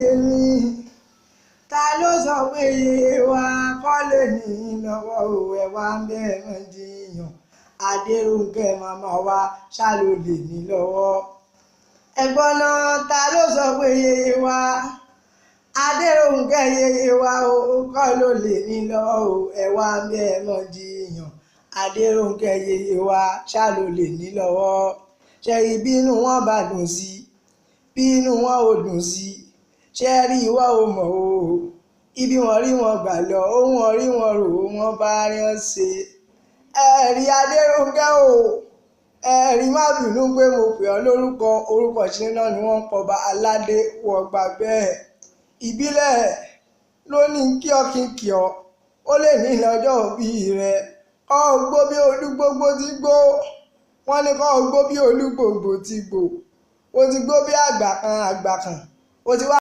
Èmi ta ló sọ pé iye wa kọ́ lè ní lọ́wọ́ o? Ẹ wá ń bẹ́ẹ̀ mọ́ jiyàn. Adérónkẹ́ màmá wa ṣá ló lè ní lọ́wọ́. Ẹ̀gbọ́n náà, ta ló sọ pé iye wa, Adérónkẹ́ iye wa o, kọ́ ló lè ní lọ́wọ́ o? Ẹ wá ń bẹ́ẹ̀ mọ́ jiyàn. Adérónkẹ́ iye wa ṣá ló lè ní lọ́wọ́. Ṣe ìbínú wọn bá dùn sí, bínú wọn ò dùn sí, ṣe rí ìwọ ò mọ̀ o? Ibi wọn rí wọn gbà lọ, ohun wọn rí wọn rò, wọn bá rí wọn ṣe. Ẹ̀rí Adérónkẹ́ o, ẹ̀rí, má bínú pé mo pè ọ́ lórúkọ orúkọ ṣe náà ni wọ́n ń pọba aládé wọ́n gbà bẹ́ẹ̀. Ìbílẹ̀ ló ní kí ọ kí n kí ọ, ó lè ní lọ́jọ́ òbí rẹ kọ́ ọ gbó bí olúgbógbó ti gbó. Wọ́n ní kọ́ ọ gbó bí olúgbòǹgbò ti gbò. Ó ti gbó bí àgbà kan àgbà kan, ó ti wá.